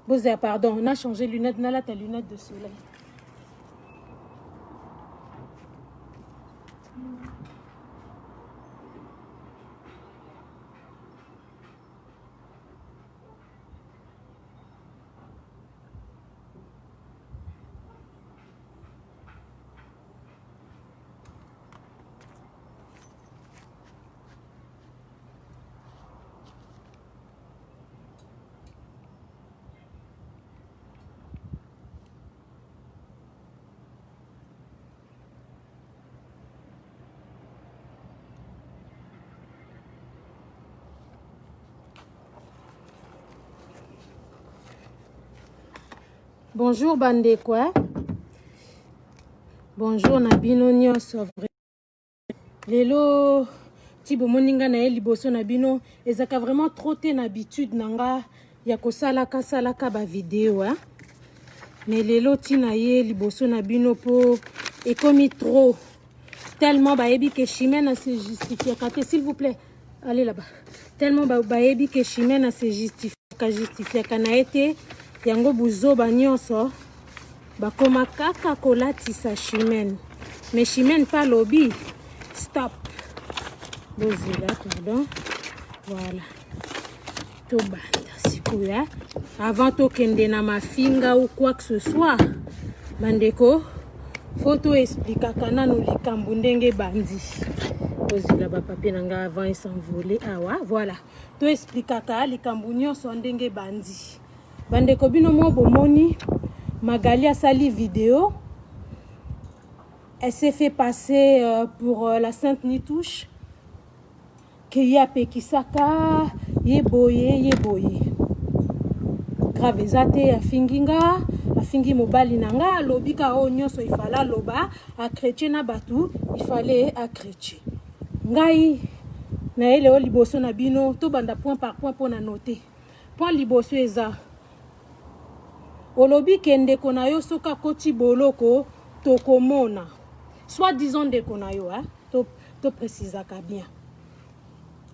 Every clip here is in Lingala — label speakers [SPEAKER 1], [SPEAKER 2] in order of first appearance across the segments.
[SPEAKER 1] Bozela pardon, na changer lunette, nalata lunette de soleil. Bonjour bandeko eh? Bonjour na bino nyonso. Lelo ti bomoni nga na ye liboso na bino ezalaka vraiment trop te na habitude na nga ya kosalaka salaka ba video hein? Mais lelo ti na ye liboso na bino po ekomi trop tellement bayebi ke Chimène se justifiaka te s'il vous plaît allez là-bas tellement bayebi ke Chimène se justifiaka justifiaka na ye te yango buzoba nyonso Bakoma kaka kolatisa Chimène. Mais Chimène pa lobi stop. Bozela pardon. Voilà. Tobanda sikoyo hein? Avant tokende na mafinga ou quoi que ce soit bandeko faut to explikaka nanu likambo ndenge ebandi. Bozela ba papier na ngai avant s'envoler awa. Voilà. To explikaka likambo nyonso ndenge ebandi. Bandeko bino mo bomoni Magali asali video elle s'est fait passer euh, pour euh, la sainte Nitouche que ye apekisaka ye boye ye boye grave eza te afingi nga afingi mobali na nga alobi ka oyo nyonso ifale aloba achrétien na bato ifale achrétien ngai naye leo liboso na bino tobanda point par point mpo na note Point liboso eza olobi ke ndeko na yo soki akoti boloko tokomona soit disant ndeko na yo hein? to, to précisaka bien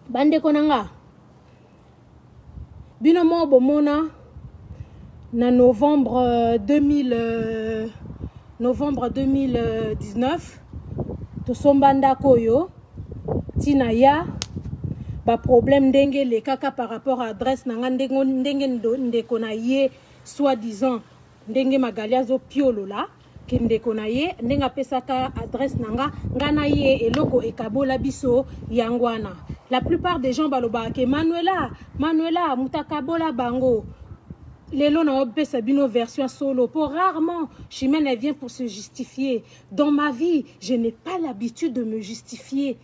[SPEAKER 1] bandeko na nga bino moko bomona na novembre 2000 euh, novembre 2019 tosomba ndako oyo Tina ya ba problème ndenge elekaka par rapport à adresse na nga ndenge, ndenge ndeko na ye soit disant ndenge Magali azopiolola ke ndeko na ye ndenge apesaka adresse na nga nga na ye eloko ekabola biso yango wana la plupart des gens balobaka ke Manuela Manuela moto akabola bango lelo na opesa bino version solo po rarement Chimène elle vient pour se justifier Dans ma vie, je n'ai pas l'habitude de me justifier.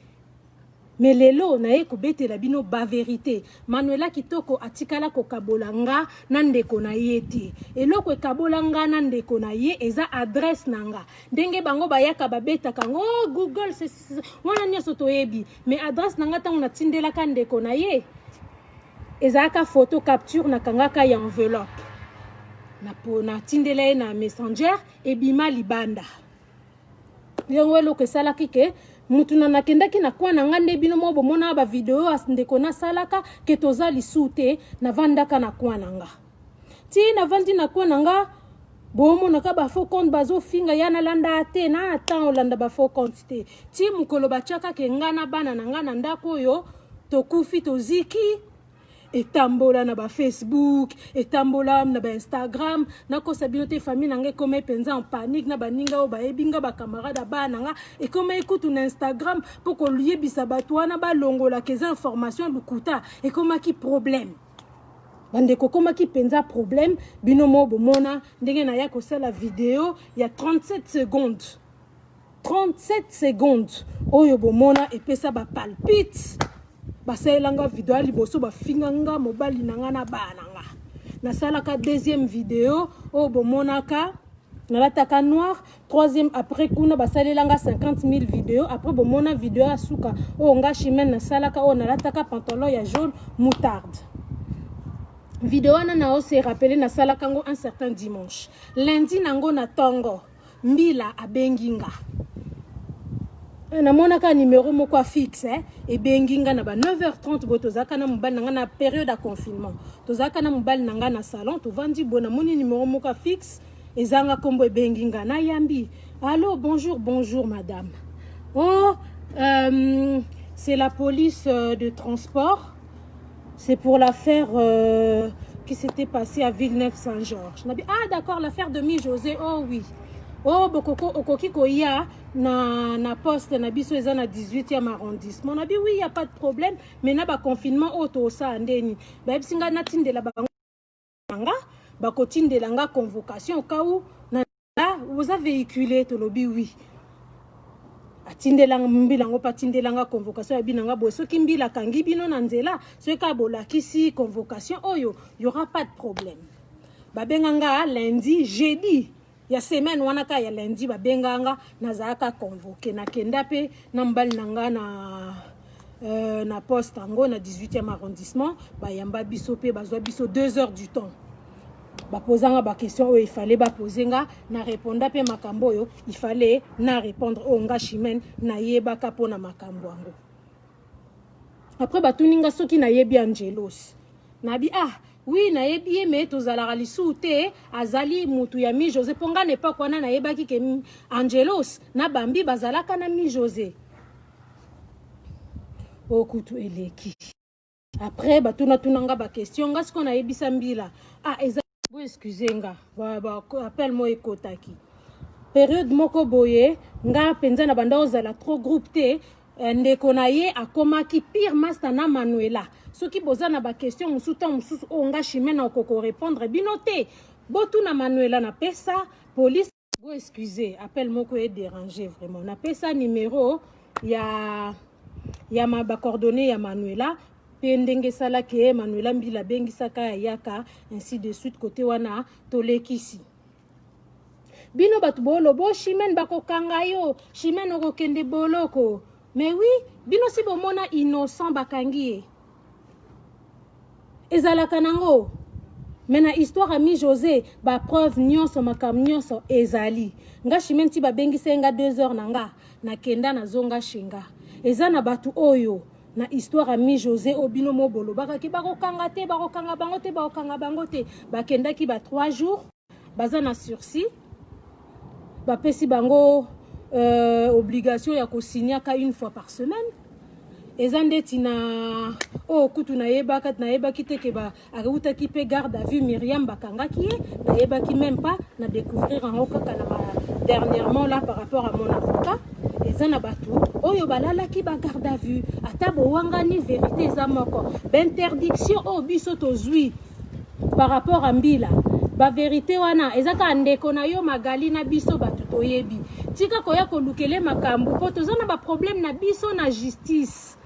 [SPEAKER 1] Mais lelo naye kobetela bino ba verite. Manuela Kitoko atikala kokabola nga na ndeko na ye te. Eloko ekabola nga na ndeko na ye eza adresse na nga. Ndenge bango bayaka babetaka ngo oh, Google wana nyonso toyebi. Mais adresse na nga ntango natindelaka ndeko na ye ezalaka photo capture nakangaka ya enveloppe. Na po natindela ye na messenger ebima libanda yango eloko esalaki ke mutu na nakendaki na kwa na nga nde bino moko bomonaka bavideo ya ndeko nasalaka ke toza lisu te navandaka na kwa na nga ti navandi na kwa na nga bomonaka ba faux compte bazofinga ya nalanda te na temps olanda ba faux compte te ti mokolo batiaka ke nga na bana na nga na ndako oyo tokufi toziki etambola na ba Facebook etambola na ba Instagram nakosa bino te famille na nga ekomai mpenza en panique na baninga oyo bayebi nga bacamarade ya bana na nga ekomai kutu na Instagram mpo koyebisa bato wana balongolaka eza information lokuta ekomaki problème bandeko ekomaki mpenza problème bino mo bomona ndenge naya kosala video ya 37 secondes 37 secondes oyo bomona epesa ba palpite basalela nga video ya liboso bafinga nga mobali na nga na bana na nga nasalaka deuxième video oyo bomonaka nalataka noir troisième après kuna basalela nga 50 000 video après bomona video ya suka oyo nga chimene nasalaka oyo nalataka pantalon ya jaune moutarde video wana na se rappeler nasalaka yango un certain dimanche lundi nango na tongo Mbila abengi nga. Namonaka numero moko ya fixe eh, ebengi nga na ba 9h30 boye. Tozalaka na mobali na nga na période ya confinement, tozalaka na mobali na nga na salon, tovandi boye, namoni numero moko ya fixe ezanga nkombo, ebengi nga. Nayambi: "Allo, bonjour." "Bonjour madame." "Oh, c'est la police de transport, c'est pour l'affaire qui s'était passée à Villeneuve-Saint-Georges." Nabi: "Ah d'accord, l'affaire de Mi José." "Oh oui." "Oh, bokoko okoki koya na poste na biso, eza na 18e arrondissement." Nabi: "Oui, y a pas de problème." Mais na baconfinement oyo, tosala ndeni? Bayebisi ngai natindela bango nga, bakotindela nga convocation kau na oza véhicule. Tolobi oui. Atindelanga mbila yango mpe atindelanga convocation ya bino nga boye. Soki mbila akangi bino na nzela, soki kaka bolakisi convocation oyo, y aura pas de problème. Babenga nga lundi, jeudi ya semaine wana kaka ya lundi, babenga nga, nazalaka convoqué. Nakenda mpe na mobali na nga na poste yango na 18e arrondissement. Bayamba biso mpe bazwa biso 2 heures du temps, bapozanga baquestion oyo ifale bapose nga, na réponda mpe makambo oyo ifale na répondre, oyo nga Chimene nayebaka mpona makambo yango. Après batuni nga soki nayebi Angelos. Nabi: "Ah oui, nayebi ye, me tozalaka lisusu te. Azali mutu ya Mi José." Mpo nga na époque wana nayebaki ke Angelos na Bambi bazalaka na Mi José. Oyo kutu eleki. Après batunatuna nga baquestion. Nga sikoyo nayebisa mbila: "Ah, eza bo, excuse nga, appel mo ekotaki." Période moko boye, nga mpenza na banda ozala trop groupe te. Ndeko na ye akomaki pire master na Manuela. Soki boza na baquestion mosusu, ntango mosusu oyo nga Chimene okoko répondre bino te, botuna Manuela. Napesa police, bo excuse, appel moko edérange vraiment. Napesa numéro ya bacoordonnées ya Manuela mpe ndenge esalaki ye Manuela, mbila abengisaka, ayaka, ainsi de suite. Kote wana tolekisi bino bato boloba: "O Chimene, bakokanga yo, Chimene okokende boloko." Mais oui, bino si bomona innocent bakangi ye, ezalaka nango. Me na histoire ya Mi José, bapreuve nyonso, makambo nyonso ezali. Nga Chimene, ti babengisa ye nga 2 heures na nga nakenda, nazonga shinga. Eza na bato oyo na histoire ya Mi José oyo bino mo bolobakaki bakokanga te, bakokanga bango te, bakokanga bango te, bakendaki ba 3 jours, baza na sursis, bapesi bango obligation ya kosignaka une fois par semaine. Eza ndeti na oyo kutu nayebaka, nayebaki te ke autaki mpe garde à vue. Miriam, bakangaki ye, nayebaki même pas, na découvrir yango kaka na ba dernièrement là par rapport à mon avocat. Eza na bato oyo balalaki ba garde à vue. Ata bowangani, vérité eza moko. Bainterdiction oyo biso tozwi par rapport à mbila, bavérité wana eza kaka ndeko na yo Magali na biso bato toyebi. Tika koya kolukele makambo, mpo toza na baproblème na biso na justice,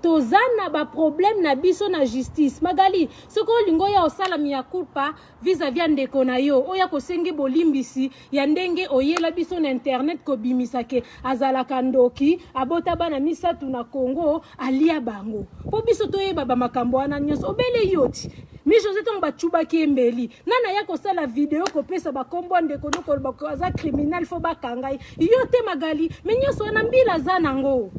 [SPEAKER 1] toza na baproblème na biso na justice. Magali, soki olingi oya osala mea culpa vis-à-vis ya ndeko na yo, oya kosengi bolimbisi ya ndenge oyela biso na internet kobimisa ke azalaka ndoki, abota bana misato na Congo, alia bango, mpo biso toyeba bamakambo wana nyonso. Obele yo ti Mi José, ntango bacubaki ye mbeli, nani aya kosala video kopesa bakombo ya ndeko no, koloba aza criminel, fo bakanga ye? Yo te, Magali. Me nyonso wana mbila aza nango.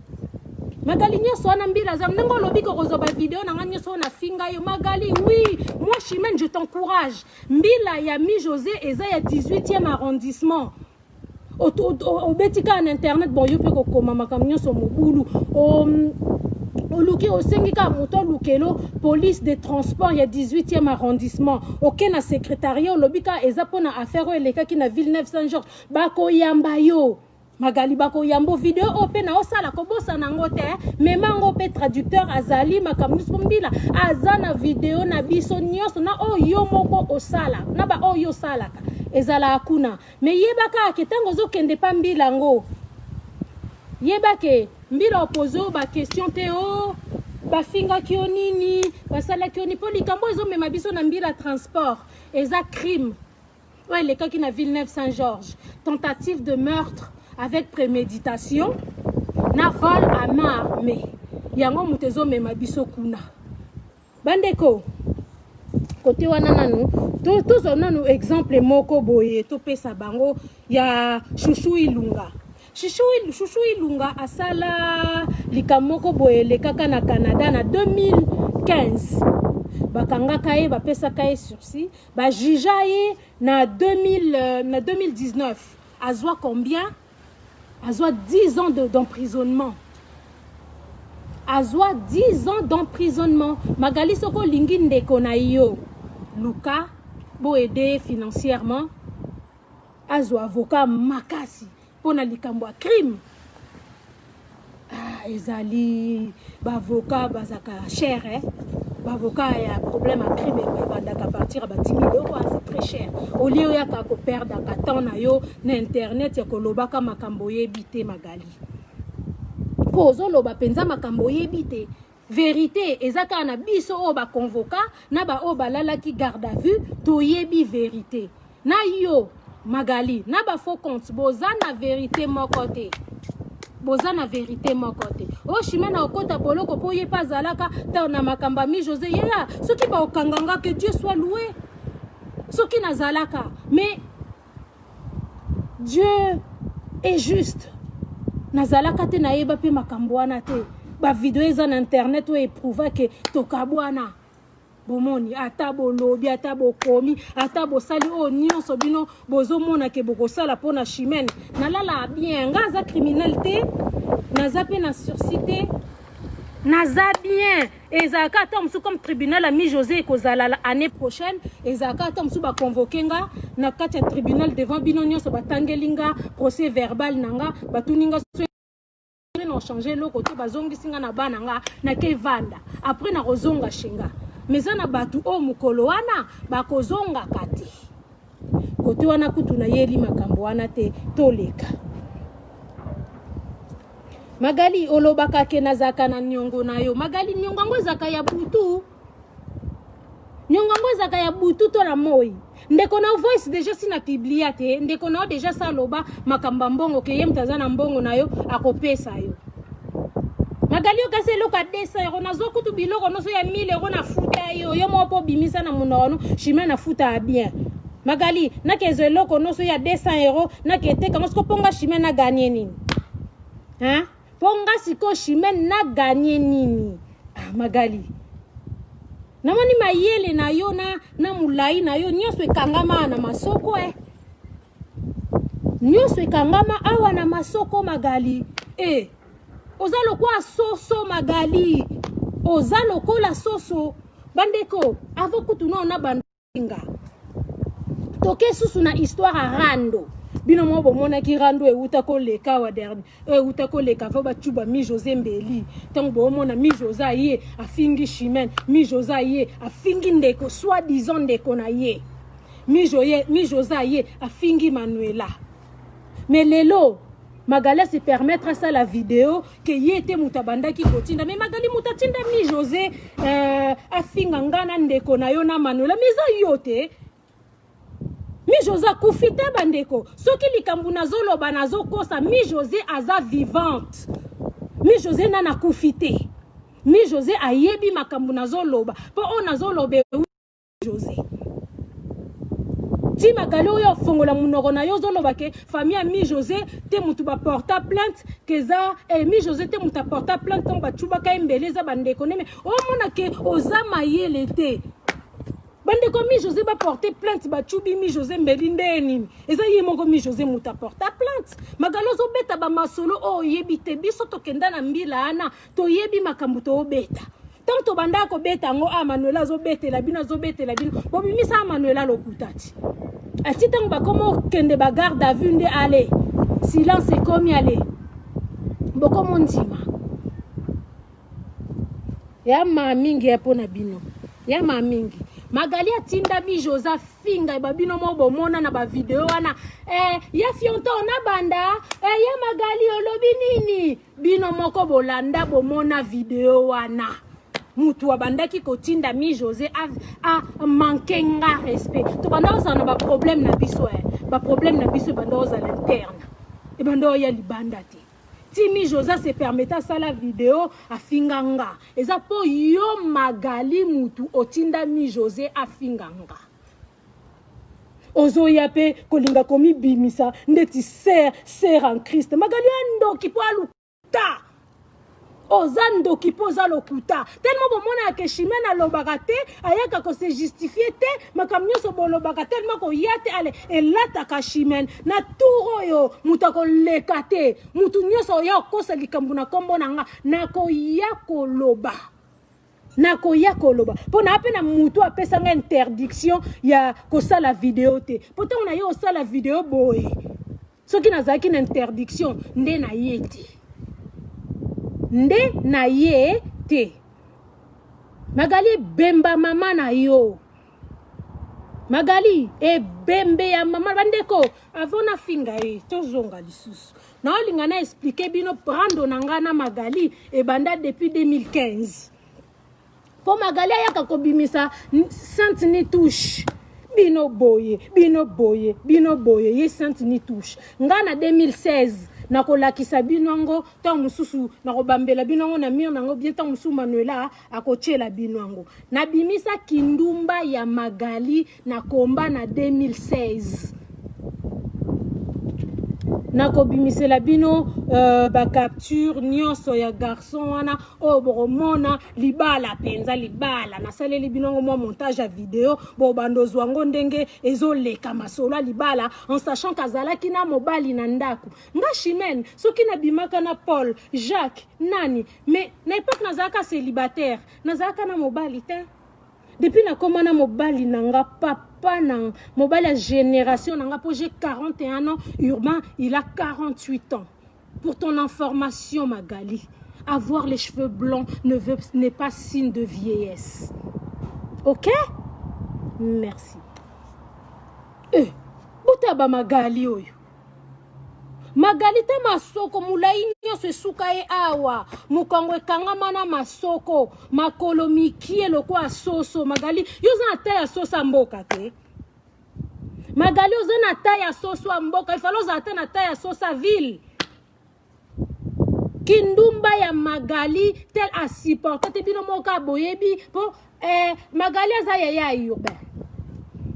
[SPEAKER 1] Magali, nyonso wana mbila aza ndenge olobi kokozwa bavideo na nga nyonso oyo nafinga yo, Magali. Oui, moi Chimene, je t'encourage. Mbila ya Mi José eza ya 18e arrondissement. Obeti kaka na internet, bon, yo mpe kokoma makambo nyonso mobulu. Oluki, osengi kaka moto alukelo police de transport ya 18e arrondissement, oke na secrétariat, olobi kaka eza mpona affaire oyo elekaki na Villeneuve Saint Georges, bakoyamba yo. Magali, bakoyamba video oyo mpe na osala, kobosana yango te. Mema yango mpe, traducteur azali, makambo nyonso. Mbila aza na video na biso nyonso, na oyo yo moko osala, na baoyo osalaka, ezalaka kuna. Me yeba kaka ke ntango ozokende pa mbila yango, yeba ke mbila opose oyo baquestion te: o bafingaki yo nini, basalaki yo nini? Mpo likambo ezomema biso na mbila transport eza crime oyo elekaki na Villeneuve Saint Georges, tentative de meurtre avec préméditation na vol à main armée. Yango moto ezomema biso kuna. Bandeko, kote wana nanu tozwa nanu exemple moko boye, topesa bango ya Shushu Ilunga. Chouchou Ilunga asala likambo moko boye elekaka na Canada na 2015. Bakangaka ye, bapesaka ye sursis, bajuja ye na 2000, na 2019. Azwa combien? Azwa 10 ans d'emprisonnement. Azwa 10 ans d'emprisonnement. Magali, soki olingi ndeko na yo, luka boaider ye financièrement, azwa avocat makasi mpona likambo ya crime. Ah, ezali baavocat bazalaka cher, eh? Baavocat ya problème ya crime ebandaka partir ya ba 10 000 euros, c'est très cher. Au lieu oyaka koperdaka temps na yo na internet ya kolobaka makambo oyebi te, Magali, mpo ozoloba mpenza makambo oyebi te. Vérité eza kaka na biso oyo baconvoka na baoyo balalaki garde à vue, toyebi vérité. Na yo Magali na bafaux compte, boza na vérité moko te, boza na vérité moko te. Oyo Chimene okota boloko mpo ye mpe azalaka ntango na makambo ya Mi José yeya. Soki baokanganga, que Dieu soit loué soki nazalaka, mais Dieu est juste, nazalaka te, nayeba mpe makambo wana te. Bavideo eza na internet oyo eprouva ke tokabwana. Bomoni, ata bolobi, ata bokomi, ata bosali oyo nyonso bino bozomona ke bokosala mpo na Chimene, nalala bien. Nga aza criminel te, naza mpe na sursis te, naza bien. Ezalaka ata mosusu comme tribunal ya Mi José ekozala la année prochaine, ezalaka ata mosusu baconvoke nga na kati ya tribunal devant bino nyonso, batangeli nga procès verbal na nga, batuni nga na change eloko te, bazongisi nga na bana nga, nake vanda. Après nakozonga chez nga. Mais eza na bato oyo mokolo wana bakozongaka te. Kote wana kutu nayeli makambo wana te, toleka. Magali, olobaka ke nazalaka na niongo na yo. Magali, niongo yango ezalaka ya butu, niongo yango ezalaka ya butu to na moi? Ndeko na voice déjà si na publia te, ndeko na yo déjà sa aloba makambo ya mbongo ke ye moto aza na mbongo na yo akopesa yo. Magali, yo kasi eloko ya 200 euro, nazwa kutu biloko nyonso ya 1000 euro, nafuta yo, yo moko mpo obimisa na monoko no Chimene nafuta ya bien. Magali, nakezwa eloko nyonso ya 200 euro, naketeka ngo siko mpo nga Chimene naganye nini, hein? Mpo nga sikoyo Chimene naganye nini? Ah, Magali, namoni mayele na yo na molai na yo nyonso ekangama na masoko, eh. Nyonso ekangama awa na masoko. Magali, e oza lokola soso. Magali, oza lokola soso. Bandeko, avant kutu nao na bandinga, toke susu na histoire ya rando. Bino moko bomonaki rando euta koleka awa dernier, oyo euta koleka fo bacuba Mi José mbeli. Ntango boomona Mi José aye afingi Chimene, Mi José aye afingi ndeko, soi disant ndeko na ye Mi José, aye afingi Manuela. Mais lelo Magali se permettre asala video ke ye te moto abandaki kotinda. Mais Magali, moto atinda Mi José afinga nga na ndeko na yo na Manuela, mais eza yo te. Mi José akufi te. Bandeko, soki likambo nazoloba nazokosa, Mi José aza vivante. Mi José nana akufi te. Mi José ayebi makambo nazoloba, mpo oyo nazoloba José ti. Magali, oyo ofongola monoko na yo, ozoloba ke famille ya Mi José te motu baporta plainte, ke eza Mi José te moto aporta plainte ntango bacubaka ye mbele, eza bandeko neme. Omona ke oza mayele te. Bandeko Mi José baporte plainte, bacubi Mi José mbeli nde nini? Eza ye moko Mi José moto aporta plainte. Magali, ozobeta bamasolo oyo oyebi te. Biso tokenda na mbila wana, toyebi makambo toobeta. Ntango tobandaka kobeta yango, a Manuela azobetela bino, azobetela bino, bobimisa a Manuela lokuta ti ati. Ntango bakoma okende bagarde à vue nde ale silence ekomi, ale bokomo ndima ya maa mingi ya mpo na bino ya maa mingi. Magali atinda Mi José afinga babino mo bomona na bavideo wana, ya fionto na banda, ya Magali olobi nini? Bino moko bolanda, bomona video wana. Mutu abandaki kotinda Mi José amanke nga respect. Tobanda kozala na baproblème na biso, baproblème na biso ebanda kozala interne, ebanda oya libanda te. Ti Mi José se permettre asala video afinga nga, eza mpo yo Magali mutu otinda Mi José afinga nga. Ozoya mpe kolinga komibimisa ndeti sœur, sœur en Christ. Magali oya ndoki mpo alukuta. Oza ndoki mpo oza lokuta. Tellement bomonaka ke Chimène alobaka te, ayaka ko se justifier te, makambo nyonso bolobaka tellement koya te, ale elataka Chimène. Na tour oyo moto akoleka te, moto nyonso oya okosa likambo na kombo na nga, nakoya koloba. Nakoya koloba mpo na mpe na moto apesa nga interdiction ya kosala video te, mpo ntango na ye osala video boye, soki nazalaki na interdiction nde na ye te, nde na ye te. Magali ebemba mama na yo, Magali ebembe ya mama. Bandeko, avant nafinga ye tozonga lisusu, naolinga na expliquer bino brando na nga na Magali ebanda depuis 2015, mpo Magali ayaka kobimisa sainte ni touche. Bino boye, bino boye, bino boye, ye sainte ni touche. Nga na 2016 nakolakisa bino yango ntango mosusu, nakobambela bino yango na mur nango bien. Ntango mosusu Manuela akotiela bino yango. Nabimisa kindumba ya Magali na komba na 2016, nakobimisela bino bacapture nyonso ya garçon wana oyo bokomona libala mpenza libala. Nasaleli bino yango mwa montage ya video, bobanda ozwa yango ndenge ezoleka masolo ya libala, en sachant kazalaki na mobali na ndako. Nga Chimène, soki nabimaka na Paul, Jacques, nani, mais na époque nazalaka célibataire, nazalaka na mobali te. Depuis nakóma na mobali na nga, papa na mobali ya génération na nga, mpo j'ai 41 ans, Urbain il a 48 ans. Pour ton information Magali, avoir les cheveux blancs ne veut n'est pas signe de vieillesse, ok? Merci. Botaba Magali oyo, Magali te, masoko molai nyonso esuka ye awa, mokongo ekangama na masoko, makolo mikie lokola soso. Magali, yo oza na taille ya soso ya mboka te. Magali, oza na taille ya soso ya mboka, ifale ozala te na taille ya soso ya ville. Kindumba ya Magali tel asupporte te, bino moko boyebi mpo Magali aza yaya ya Urbain.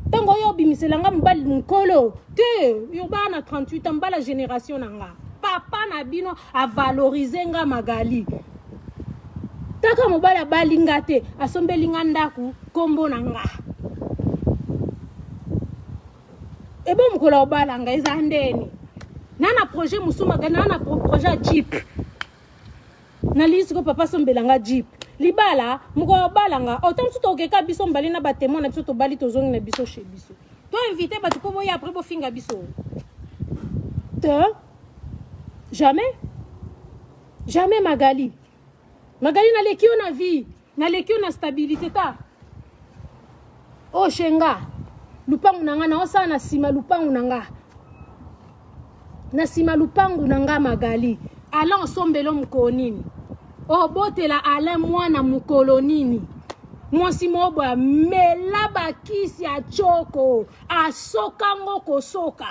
[SPEAKER 1] Ntango oyo obimisela nga mobali mokolo te, Urbain na 38 ans, mbala génération na nga, papa na bino avalorize nga. Magali, taka mobali abali nga te, asombeli nga ndako nkombo na nga. Ebo mokolo obala nga eza ndeni na projet mosusu. Magali, na projet ya jeep, nalingi sikoyo papa asombela nga jeep. Libala, mokolo obala nga, ota mosusu tokeka biso mbali na batémoin na biso, tobali, tozongi na biso chez biso, to invite bato mpo boya, après bofinga biso te. Jamais, jamais. Magali, Magali, naleki yo na vie, naleki yo na stabilité. Ta oyo shenga lupangu na nga, naosala na nsima lupangu na nga, na nsima lupangu na nga. Magali, Alain osombelo mokolo nini? Obotela Alain mwana mokolo nini? Mwasi moko boye amela bakisi ya tioko, asokango kosoka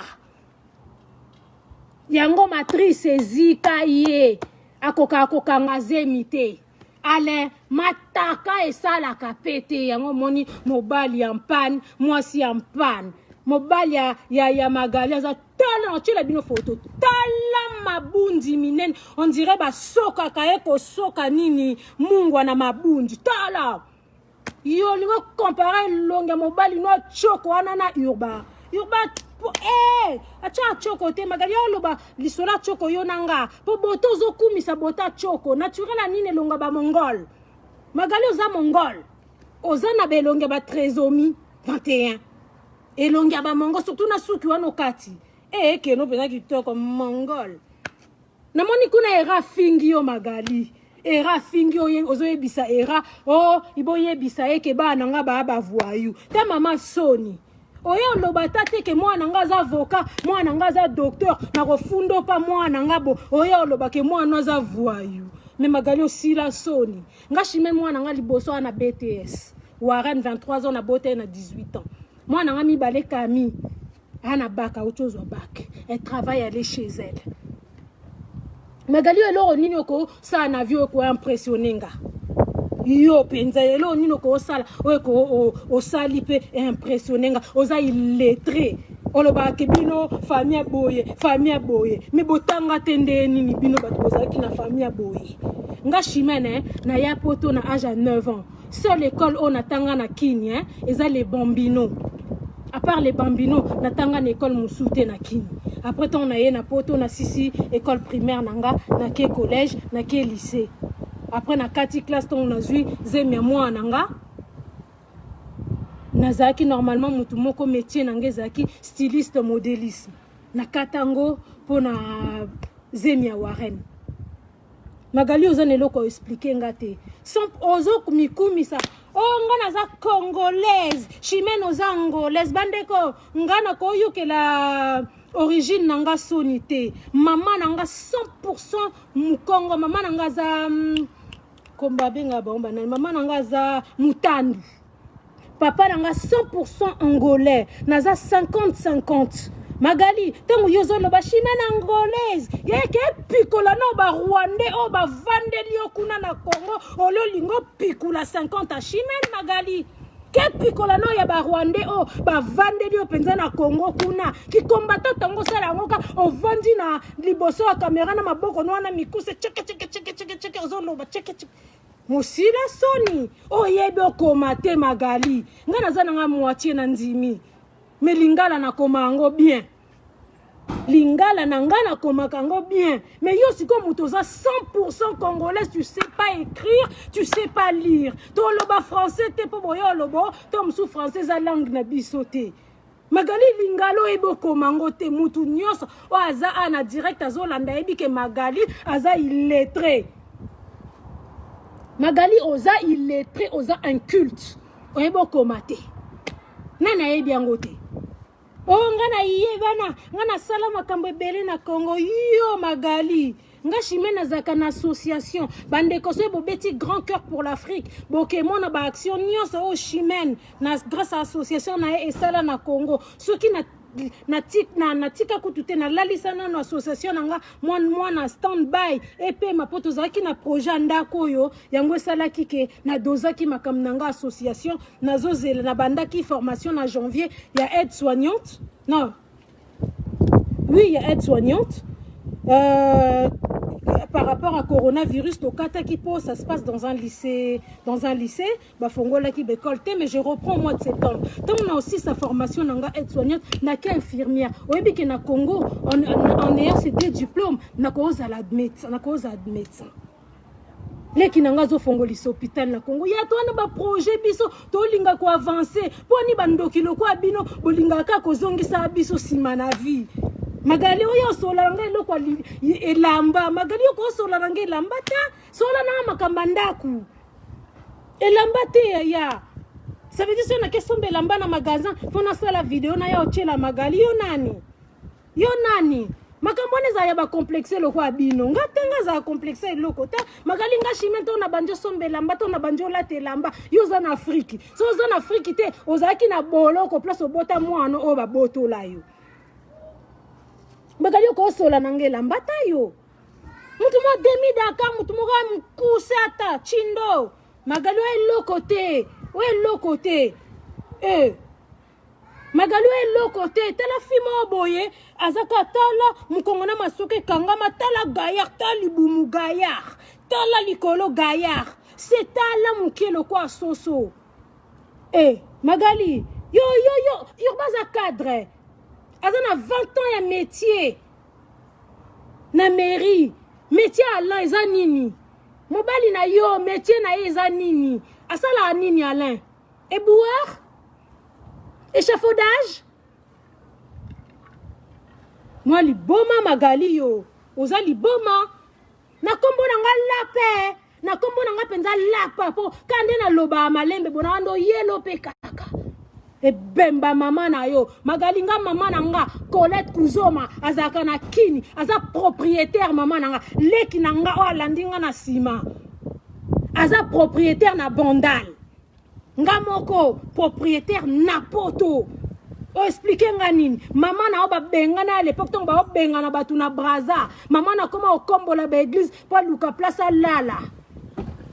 [SPEAKER 1] yango, matrice ezika ye, akokaka kokanga zemi te. Alain mataka esalaka pe te. Yango omoni mobali ya mpane, mwasi ya mpane. Mobali ya Magali aza, tala, natiela bino foto, tala mabundi minene, on dirait basokaka ye kosoka nini, mungwa na mabundi. Tala yo, olingi ocompare elongi ya mobali no tioko wana na Urba? Urba atya tioko te. Magali, oloba lisolo ya tioko yo na nga, mpo boto ozokumisa bota tioko naturel ya nini? Elonga bamongol. Magali, oza mongol, oza na belongi ya batrisomie 21, elongi ya bamongol, surtout na suki wana okati ekeno mpenza kitoko, mongol. Namoni kuna era afingi yo. Magali, era afingi yo, ozoyebisa era o oh, iboyebisa ye ke bana na nga baya bavoyu te. Mama soni, oye oloba ta te ke mwana nga aza avocat, mwana nga aza docteur, nakofunda mpa mwana nga bo. Oye oloba ke mwana aza voyou. Me Magali, osila soni. Nga Chimene, mwana nga liboso wana BTS, Warren, 23 ans, na bota ye na 18 ans. Mwana nga mibale Kami ana bac, auti ozwa bac, elle travaille, aller chez elle. Magali, eloko nini okosala na vie oyo koimpressionne nga? Yo mpenza eloko nini okosala oyo osali mpe impressionne nga? Oza illettré, olobaka ke bino famille ya boye, famille ya boye, me botanga te. Nde nini bino bato bozalaki na famille ya boye? Nga Chimene naya poto na age ya 9 ans. Seule école oyo natanga na Kini, hein, eza Les Bambino. À part Les Bambino, natanga na école mosusu te na Kini. Après, ntango naye na poto, nasisi école primaire na nga, nake collège, nake lycée. Après, nakati classe ntango nazwi zemi ya mwana na nga. Nazalaki normalement motu moko, métier na nga ezalaki styliste modélisme. Nakata yango mpona zemi ya Warren. Magali, oza na eloko expliquer nga te. Ozomikumisa o oh, nga naza congolaise, Chimene oza angolaise. Bandeko, nga nakoyokela origine na nga soni te. Mama na nga 100 mokongo. Mama na nga aza kombo abengaka bango banani? Mama na nga aza mutandu, papa na nga 100 angolais. Naza 50 50. Magali, ntango yo ozoloba Chimene angolaise, yeke epikola na barwandais oyo bavandeli yo kuna na Congo. Oli olingi opikula 50 ya Chimene. Magali, kepikola no ya barwandais oyo bavandeli yo mpenza na Congo kuna. Kikombata ntango osala yango ka ovandi na liboso ya kamera na maboko no wana mikuse, cheke cheke cheke cheke cheke, ozoloba cheke cheke, mosila soni. Oyebi okoma te. Magali, ngai naza nanga moitié na ndimi, me lingala nakoma yango bien. Lingala na ngai nakomaka yango bien, mais yo sikoyo moto oza 100 congolaise, tu sais pas écrire, tu sais pas lire. Toloba français te mpo boye olobo to mosusu français eza langue na biso te. Magali, lingala oyebi okoma yango te. Mutu nyonso oyo aza a na direct azolanda ayebi ke Magali aza illettré. Magali, oza illettré, oza inculte, oyebi okoma te. Nani ayebi yango te? O oh, nga nayebana, nga nasala makambo ebele na Congo. Yo Magali, nga Chimene nazalaka na association. Bandeko, soki bobeti Grand Cœur pour l'Afrique, bokemona baaction nyonso oyo Chimene na grâce à association na ye esala na Congo. Soki na natika kutu te, nalalisa nano association na nga mwana stand by epema, mpo tozalaki na projet ya ndako oyo yango esalaki ke nadozaki makambo na nga association. Nazozela, nabandaki formation na janvier ya aide soignante, non, oui, ya aide soignante. Par rapport à coronavirus, tokataki mpo ça se passe dans un lycée, bafongolaki baécole te. Mais je reprends au mois de septembre. Ntango na aussi sa formation na nga aide soignante, nake infirmière. Oyebi ke na Congo, en ayant ces deux diplômes, nakozala médecin, nakozala médecin. Leki na nga azofongolisa hôpital na Congo. Ya to wana baprojet, biso tolinga koavancer. Mpo ni bandoki lokwa bino bolingaka kaka kozongisa biso nsima na vie. Magali, oyo osola na nga eloko elamba. Magali, okosola na nga elamba ta, sola nanga makambo ya ndako, elamba te yaya. Ça veut dire soki nake somba elamba na magasin, fo nasala video na ya otiela. Magali, yo nani? Yo nani? Makambo wana ezala ya bacomplexe lokola bino. Nga te, nga azala complexe eloko te. Magali, nga Chimene to na bandi osomba elamba, to na bandi olata elamba. Yo oza na Afrike. So oza na Afrike te, ozalaki na boloko place obota mwana oyo babotola yo. Magali, okosola na nga elamba ta. Yo mutu moko demi Dakar, mutu moko ya mokuse ata chindo. Magali, oyo eloko te, oyo eloko te e. Magali, oyo eloko te. Tala fi moko boye aza ka, tala mokongo na masuka ekangama, tala gaillard, tala libumu gaillard, tala likolo gaillard, se tala moke lokwa soso e. Magali, yo yo yo Urba aza cadre, aza na 20 ans ya métier na mairie. Métier Alain eza nini? Mobali na yo, métier na ye eza nini? Asalaka nini Alain? Éboueur, échafaudage, mwa liboma. Magali, yo oza liboma. Na nkombo na nga lape, na nkombo na nga mpenza lapa, mpo ka nde nalobaka malembe bona wana oyelo mpe kaka ebemba mama na yo. Magali, nga mama na nga Colette Kuzoma azalaka na Kini, aza propriétaire. Mama na nga, leki na nga oyo alandi nga na nsima aza propriétaire na Bandal. Nga moko propriétaire na poto. Oexpliquer nga nini? Mama na yo babengana ya l'époque, ntongo baobengana bato na Braza, mama na koma okombola baéglise mpo aluka place alala.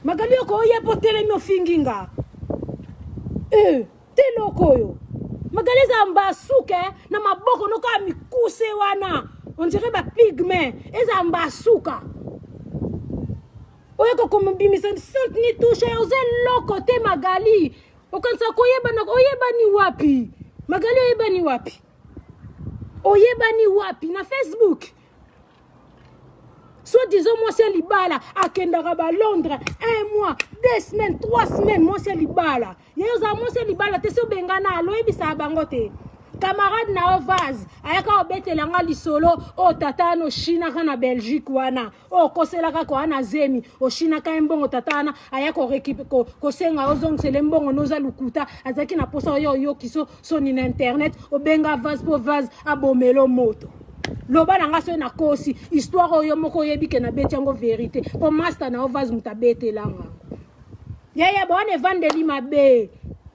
[SPEAKER 1] Magali oko oye po telemi ofingi nga. Eh, te eloko oyo. Magali eza mbasuka eh, na maboko noko ya mikuse wana. On dirait ba pygmées. Eza mbasuka. Oyo kokomobimisa sainte ni touche oza eloko te Magali. Okanisa koyebana oyebani wapi? Magali oyebani wapi? Oyebani wapi na Facebook? Soit disant mwasi ya libala akendaka ba Londres un mois, 2 semaines, 3 semaines mwasi ya libala. Ye ozala mwasi ya libala te, so obengana aloyebisaka bango te. Camarade na yo vase ayaka obetela nga lisolo oyo tata wana oshinaka na Belgique wana, oyo okoselaka ko wana zemi, oshinaka ye mbongo, tata wana aya kosenga ozongisele mbongo noza lukuta, azalaki na posa oyo oyoki so soni na internet, obenga vase mpo vase abomelo moto. Loba na nga soki nakosi histoire oyo moko oyebi ke nabeti yango verité, mpo master na yo vase moto abetelanga yaya. Bwana evandeli mabe,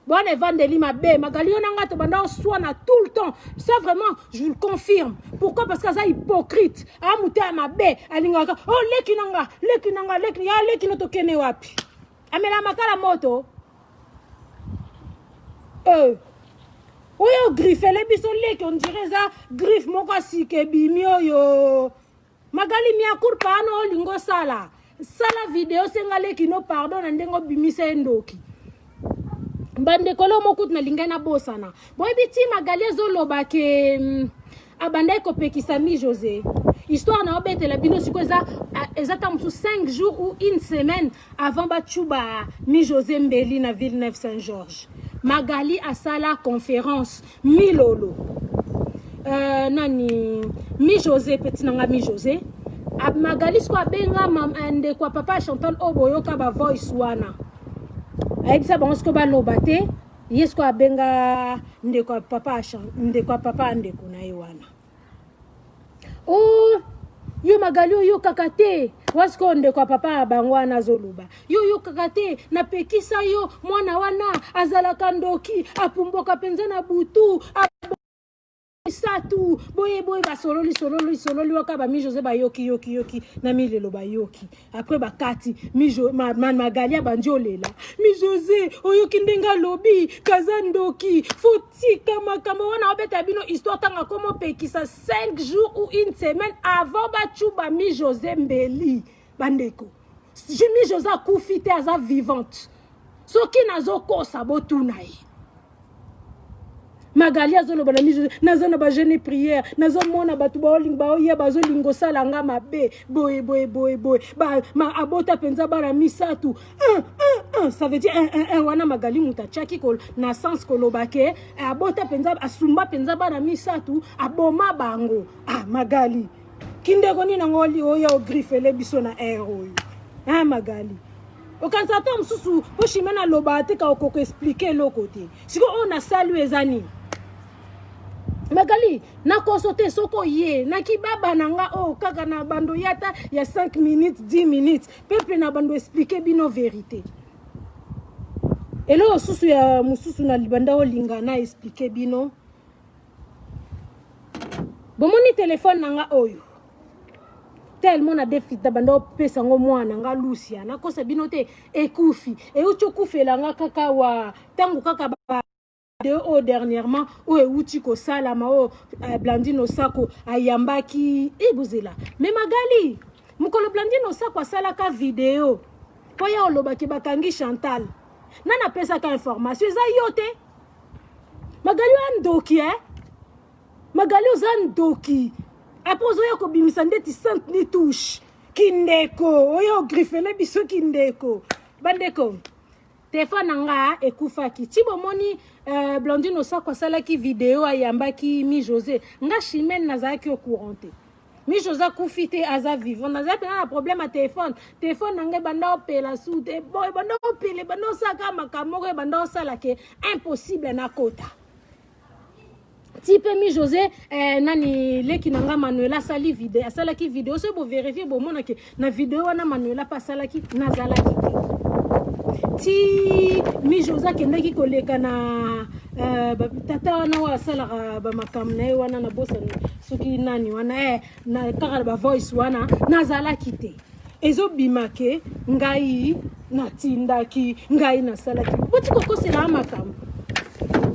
[SPEAKER 1] bwana evandeli mabe. Magali, yo na nga tobanda oswana tout le temps, ça vraiment je vous le confirme. Pourquoi? Parce que aza hypocrite, amute ya mabe, alingaka oh leki na nga, leki na nga, leki ya leki no. Tokende wapi? Amela makala moto oyo griffele biso leki, on dirait eza griffe moko asika ebimi oyo. Magali, miakur paano olingi osala, sala video, senga leki no pardon na ndenge obimisa ye ndoki. Bandeko, lo moko kutu nalingai nabosana. Boyebi ti Magali ezoloba ke abandaki kopekisa Mi José. Histoire na obetela bino sikoyo eza ta mosusu 5 jours ou une semaine avant bacuba Mi José mbeli na Villeneuve Saint Georges. Magali asala conférence milolo, nani, Mi José, petit na nga Mi José. Magali sikoyo abenga ndeko ya papa Chantal oyo boyoka bavoice wana, ayebisa bango sikoyo baloba te. Ye sikoyo abenga ndeko ya papa, ndeko ya papa ya ndeko na ye wana. O oh, yo Magali oyokaka te wa sikoyo ndeko ya papa ya bango wana azoloba, yo oyokaka te, napekisa yo, mwana wana azalaka ndoki, apumbwaka mpenza na butu misatu boye boye. Basololi sololi sololi waka, bami José bayoki yoki yoki na milelo, bayoki après bakati. Magali abandi olela: Mi José, oyoki ndenge alobi kaza ndoki, fotika makambo wana. Obeta bino histoire ntango akoma opekisa 5 jours ou une semaine avant bacuba Mi José mbeli. Bandeko, Mi José akufi te, aza vivante. Soki nazokosa, botuna ye. Magali azoloba na miso: naza na bajeûne prière, nazomona bato baolinga baoya, bazolinga osala nga mabe boye boye boye boye. Abota mpenza bana misato 1 1 1, ça veut dire 1 1 1 wana Magali moto atiaki na sens koloba ke abota mpenza, asumba mpenza bana misato, aboma bango. Ah, Magali, kindeko nini yango oya ogriffele biso na aire oyo? Ah, Magali, okanisa ata mosusu mpo Chimene aloba te ka okoka expliquer eloko te. Sikoyo oyo nasali oyo eza nini? Magali, nakoso te. Soki oye nakibaba na nga oyo kaka na bando ya ata ya 5 minutes, 10 minutes, peuple na bando expliquer bino vérité. Eloko susu ya mosusu na libanda olinga na expliquer bino, bomoni telefone na nga oyo, tellement na defita banda opesa yango mwana nga Lucia. Nakosa bino te, ekufi, euti okufela nga kaka wa ntango kaka ba video oyo dernièrement oyo euti kosalama oyo Blandine Osako ayambaki ebozela. Me Magali, mokolo Blandine Osako asalaka video mpo ya olobaki bakangi Chantal, nani apesaka information? Eza yo te. Magali oya ndoki, eh? Magali, oza ndoki. Après ozoya kobimisa ndeti sainte ni touche kindeko oyo ogriffele biso kindeko. Bandeko, telefone na nga ekufaki ti bomoni Blandine Osako asalaki video, ayambaki Mi José. Nga Chimene nazalaki au courant te. Mi José akufi te, aza vivant. Nazali mpenza na problème ya telefone. Telefone na ngai ebanda opela su te. Bon, ebanda opela, ebanda osalaka makambo moko, ebanda osala ke impossible nakota ti mpe Mi José nani, leki na nga Manuela asali video, asalaki video. Soki bovérifier, bomonake na video wana Manuela mpe asalaki, nazalaki te. Ti Mi José akendaki koleka na tata wana oyo asalaka bamakambo na ye wana, nabosani soki nani wana, na kaka na bavoice wana, nazalaki te. Ezobima ke ngai natindaki, ngai nasalaki. Botika kokosela makambo,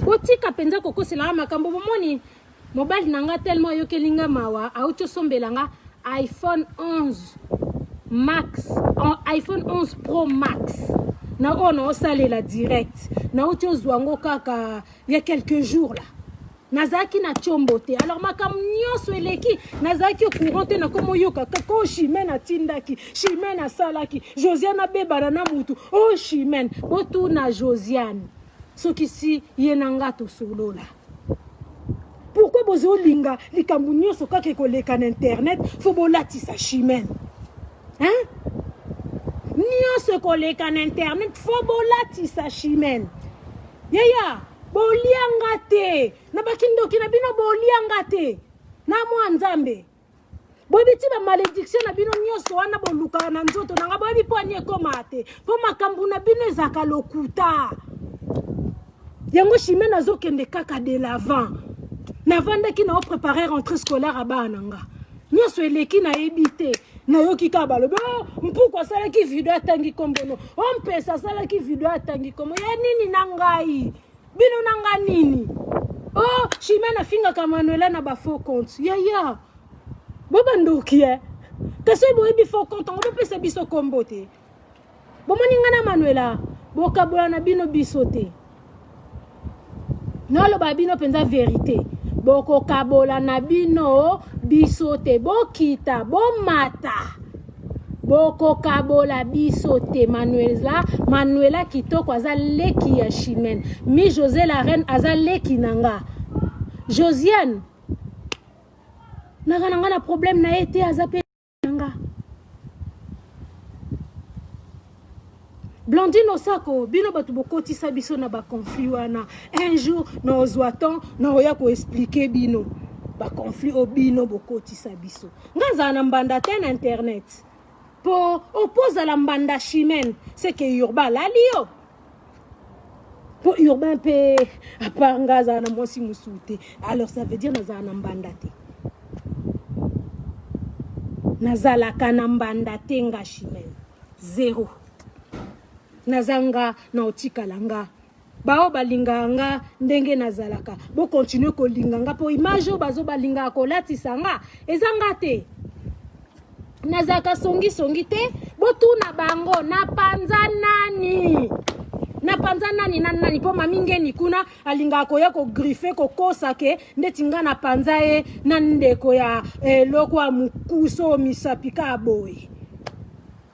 [SPEAKER 1] botika mpenza kokosela makambo. Bomoni mobali na nga tellement ayokeli nga mawa, auti osombela nga iPhone 11 Max, iPhone 11 Pro Max na oyo naosalela direct, nauti ozwa yango kaka ya quelques jours là. Nazalaki na tshombo te, alors makambo nyonso eleki nazalaki au courant te. Nakomoyoka kaka o Chimene atindaki, Chimene asalaki, Josiane abebana na mutu o Chimene. Botuna Josiane soki si ye na nga tosolola. Pourquoi bozolinga likambo nyonso kaka ekoleka na internet fo bolatisa Chimene, hein? Nyonso ekoleka na internet fo bolatisa Chimene. Yaya, bolianga te na bakindoki na bino, bolianga te na mwa Nzambe. Boyebi ti bamalédiction na bino nyonso wana bolukaka na nzoto na nga, boyebi mpo ani ekómaa te, mpo makambo na bino ezalaka lokuta. Yango Chimene azokende kaka de l'avant. Navandaki na oprépare rentrée scolaire ya bana na nga, nyonso eleki nayebi te. Nayoki kaka balobi o mpuku asalaki video atangi kombono, o mpesa asalaki video atangi kombo ya nini na ngai, bino na nga nini? O Chimene afingaka Manuela na bafaux compte. Yaya, bo bandoki e, kasi oyo boyebi faux compte yango, bopesa biso kombo te. Bomoni nga na Manuela bokabola na bino biso te. Naloba bino mpenza verité, bokokabola na bino biso te. Bokita bomata, bokokabola biso te. Manuela, Manuela kitoko aza leki ya Chimene. Mi José la reine aza leki na nga. Josiane naka na nga na problème na ye te, aza mpe na nga. Blandine Osako, bino bato bokotisa biso na baconflit wana. Un jour naozwa temps, naoya koexpliquer bino baconflit oyo bino bokotisa biso. Nga azala na mbanda te na internet, mpo opozala mbanda Chimene seke Urbain alali yo, mpo Urbain mpe à part nga azala na mwasi mosusu te. Alors ça veut dire nazala na mbanda te, nazalaka na mbanda te. Nga Chimene zéro, naza nga na otikala nga. Bao balingaka nga ndenge nazalaka, bokontinue kolinga nga, mpo image oyo bazo balingaka kolatisa nga eza nga te. Nazalaka songisongi te. Botuna bango napanza nani, napanza nani na nani, mpo mami ngeni kuna alingaka koya kogriffer, kokosa ke ndeti nga napanza ye na ndeko ya eloko ya mokuso oyo misapi kaka boye.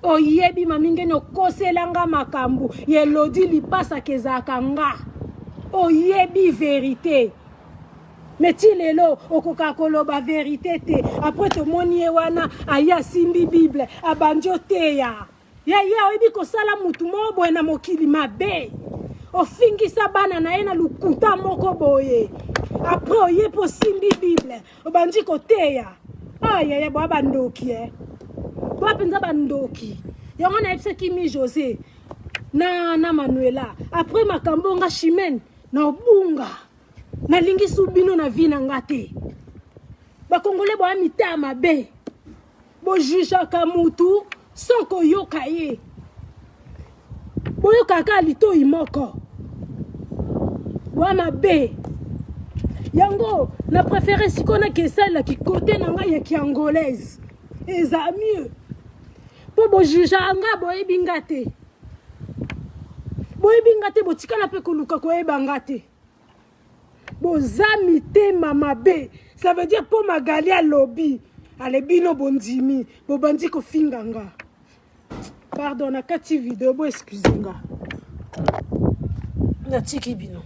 [SPEAKER 1] Oyebi mami ngeni okoselanga makambo ya Elodi lipasaka ezalaka nga. Oyebi verité, mais ti lelo okokaka koloba verité te. Après tomoni ye wana aye asimbi Bible, abandi oteya. Yaya, oyebi kosala mutu moko boye na mokili mabe, ofingisa bana na ye na lokuta moko boye, après oye mpo osimbi Bible, obandi koteya. Ayaya, boya bandoki e, boya mpenza bandoki. Yango nayebisaki mi José na Manuela, après makambo nga Chimene na obunga, nalingi su bino na vie na nga te. Bakongole boya mitema mabe, bojugeaka mutu sans koyoka ye, boyokaka litoi moko, boya mabe. Yango na préféré sikoyo nake esalelaki kote na ngai ya kiangolaise, eza mieux, mpo bojugeaka nga, boyebi nga te, boyebi nga te, botikala mpe koluka koyeba nga te. Boza mitema mabe. Ça veut dire mpo Magali alobi ale, bino bondimi, bobandi kofinga nga. Pardon, na kati video, bo excuse nga, natiki bino.